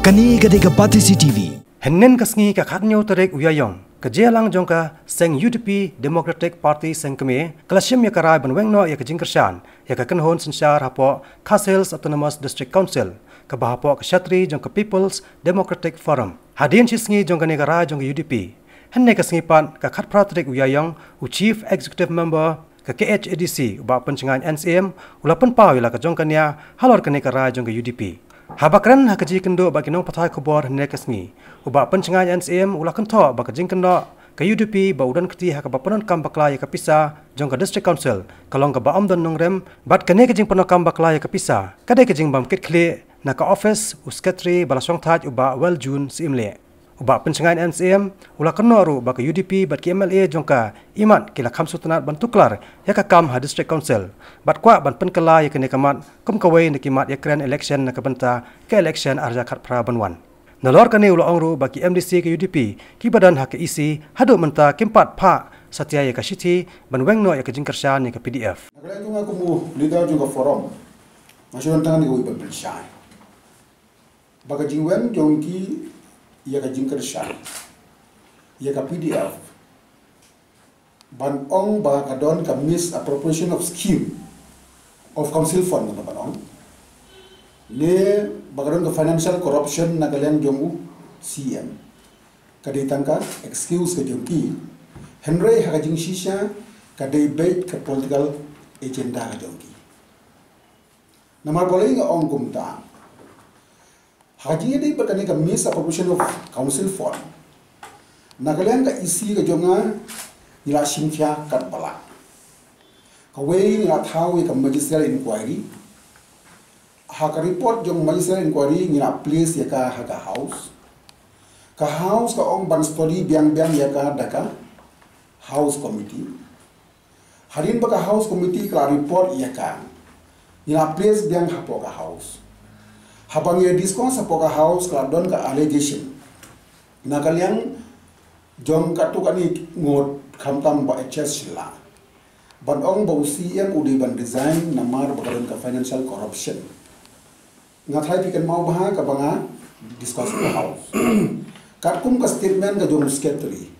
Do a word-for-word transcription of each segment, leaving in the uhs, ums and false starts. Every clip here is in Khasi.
Kane ka dei ka Batesi T V. Hynnin ka sngi ka khatñiew tarik u Ïaïong, ka jingïalang jong ka seng U D P Democratic Party seng kmie ka la shim ïa ka rai ban weng noh ïa ka jingkyrshan ïa ka kynhun synshar hapoh Khasi Hills Autonomous District Council, kaba hapoh ka shatri jong ka People's Democratic Forum. Hadien shi sngi jong kane ka rai jong ka U D P, hynne ka sngi pat ka khatphra tarik u Ïaïong, u Chief Executive Member ka K H A D C, u Bah Pynshngaiñ N Syiem, u la pynpaw ïa la ka jong ka nia halor kane ka rai jong ka U D P. Haba kren ha ka jingïakynduh bad ki nongpathai khubor hynne ka sngi, u Bah Pynshngaiñ N Syiem u la kynthoh ba ka jingkynnoh ka U D P ba u don kti ha kaba pyndonkam bakla ïa ka pisa jong ka District Council ka long kaba ym don nongrim, bad kane ka jingpyndonkam bakla ïa ka pisa ka dei ka jingbym kit khlieh na ka office u Secretary ba la shongthait, u Bah Waljun Syiemlieh. U Bah Pynshngaiñ N Syiem u la kynnoh ruh ba ka U D P bad ki M L A jong ka imat ki la kham sngewtynnad ban tuklar ïa ka kam ha District Council, bad kwah ban pynkylla ïa kane ka mat kum kawei na ki mat ïakren election na ka bynta ka election ar hajar khatphra ban wan. Nalor kane u la ong ruh ba ki M D C ka U D P kiba don ha ka E C haduh mynta kim pat phah satia ïa ka shithi ban weng noh ïa ka jingkyrshan ïa ka P D F. Na ka liang jong nga kum u leader jong ka forum, nga shu don tang kane kawei ban pynshai ba ka jingweng jong ki ïa ka jingkyrshan ïa ka P D F, ban ong ba ka don ka misappropriation of scheme of council fund, kata ban ong, ne ba ka don ka financial corruption na ka liang jong u C M, ka dei tang ka excuse ka jong ki. Hynrei ha ka jingshisha ka dei beit ka political agenda ka jong ki. Namar balei nga ong kumta? Ha ka jingïadei bad kane ka misappropriation of council fund, na ka liang ka E C ka jong nga, ngi la shim khia katba lah. Kawei, ngi la thaw ïa ka magisterial inquiry. Ha ka report jong magisterial inquiry ngi la place ïa ka ha ka House. Ka House ka ong ban study biang biang ïa ka da ka House Committee. Hadien ba ka House Committee ka la report ïa ka, ngi la place biang hapoh ka House. Haba ngi discuss hapoh ka House, ka la don ka allegation na ka liang jong katto katne ngut, khamtam Bah H S Shylla, ban ong ba u C M u dei ban resign namar ba ka don ka financial corruption. Nga tharai phi kynmaw bha kaba nga discuss ha ka House. Katkum ka statement ka jong u Secretary,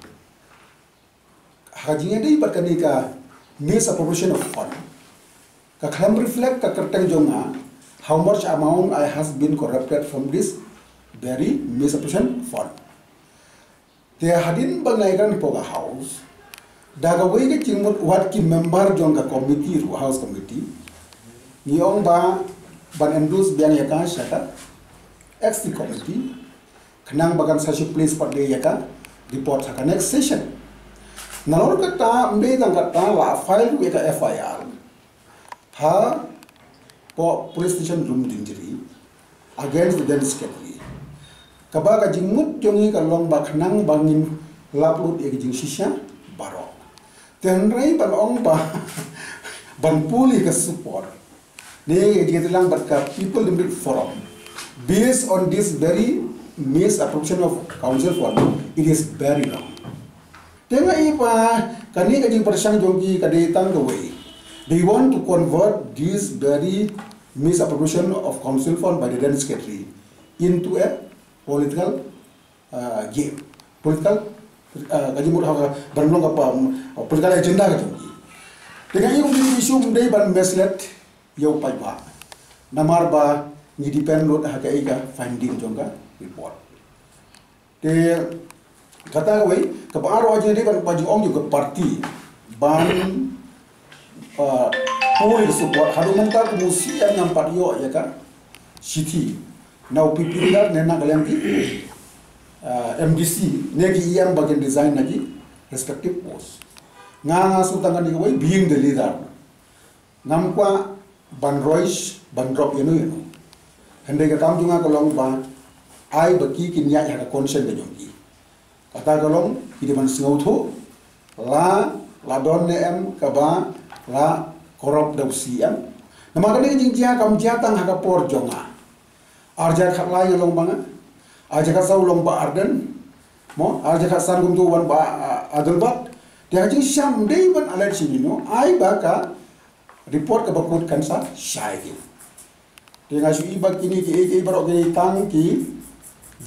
ha ka jingïadei bad kane ka misappropriation of fund, ka khlem reflect ka kyrteng jong nga how much amount I has been corrupted from this very misappropriation fund. Te hadien ba ngi la ïakren hapoh ka House, da kawei ka jingmut wat ki member jong ka committee ruh, House Committee, ngi ong ba ban introduce biang ïa ka sha ka Executive Committee, khnang ba kan sa shu place pat de ïa ka report ha ka next session. Nalor kata, ym dei tang kata, la file ruh ïa ka F I R hapoh Police Station Lumdiengjri against the then Secretary. Kaba ka jingmut jong ngi ka long ba khnang ba ngin lap lut ïa ka jingshisha baroh. Te hynrei ban ong ba ban pule ka support ne ka jingïatilang bad ka People Democratic Forum based on this very misappropriation of council fund, it is very wrong. Te nga i ba kane ka jingpyrshang jong ki ka dei tang kawei. They want to convert this very misappropriation of council fund by the then Secretary into a political, uh, game. Political, uh, ka jingmut ha ka ban long ka pa, um, political agenda ka jong ki. Te nga i kum ki issue ym dei ban mislead ïa u paidbah. Namar ba ngi depend lut ha kaei ka finding jong ka report. Te kata kawei, kaba ar ruh ka jingïadei bad ka jingong jong ka party ban, ah, pule ka support. Haduh mynta kum u C M ngam pat ïoh ïa ka shithi na u P P leader ne na ka liang ki, ah, M D C ne ki E M ba kin resign na ki respective post. Nga, nga shu tang kane kawei, being the leader, ngam kwah ban rush, ban drop ïano ïano. Hynrei ka kam jong nga ka long ba ai ba ki kin ïaid ha ka conscience ka jong ki. Kata ka long ki dei ban sngewthuh la, la don ne em kaba la corrupt da u C M. Namar kane ka jingjia kam jia tang ha ka por jong nga. Ar hajar khatlai nga long Bah Ngah, ar hajar khatsaw long Bah Ardent, mo, ar hajar khatsan kumto wan Bah, ah, Adelbert. Te ha jingshisha ym dei ban alert sha ïano, ai ba ka report kaba kut kan sa shai ki. Te nga shu i ba kine kiei kiei baroh kine tang ki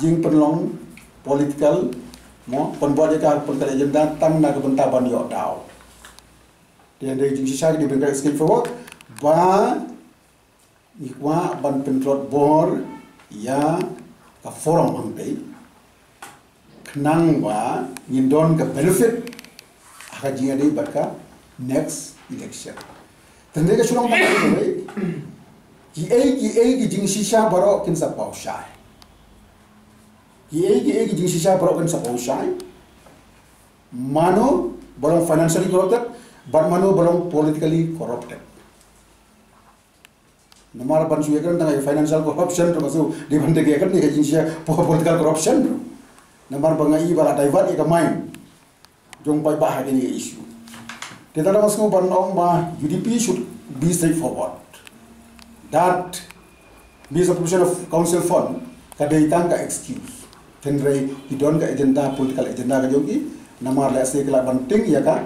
jingpynlong political, mo, pynbor ïa ka political agenda tang na ka bynta ban ïoh daw. Te hynrei jingshisha ka dei ban ka exchange for work, ba ngi kwah ban pyntlot bor ïa ka forum hangtei, khnang ba ngin don ka benefit ha ka jingïadei bad ka next election. Te hynrei ka shu long ba kiei kiei ki jingshisha baroh kin sa paw shai. Kiei kiei ki jingshisha baroh kin sa paw shai. Mano ba long financially corrupted, bad mano ba long politically corrupted. Namar ban shu ïakren tang ïa financial corruption ruh ka shu dei ban dei ïakren ïa ka jingshisha political corruption ruh. Namar ba nga i ba la divert ïa ka mind jong paidbah ha kane ka issue. Te tang da nga sngew ban ong ba U D P should be straightforward. That misappropriation of council fund ka dei tang ka excuse. Hynrei ki don ka agenda, political agenda ka jong ki. Namar lehse ki lah ban tieng ïa ka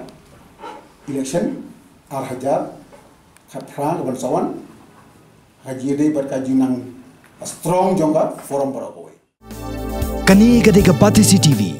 election ar hajar khatphra ka ban sa wan, ha ka jingïadei bad ka jingnang strong jong ka forum baroh kawei. Kane ka dei ka Batesi T V.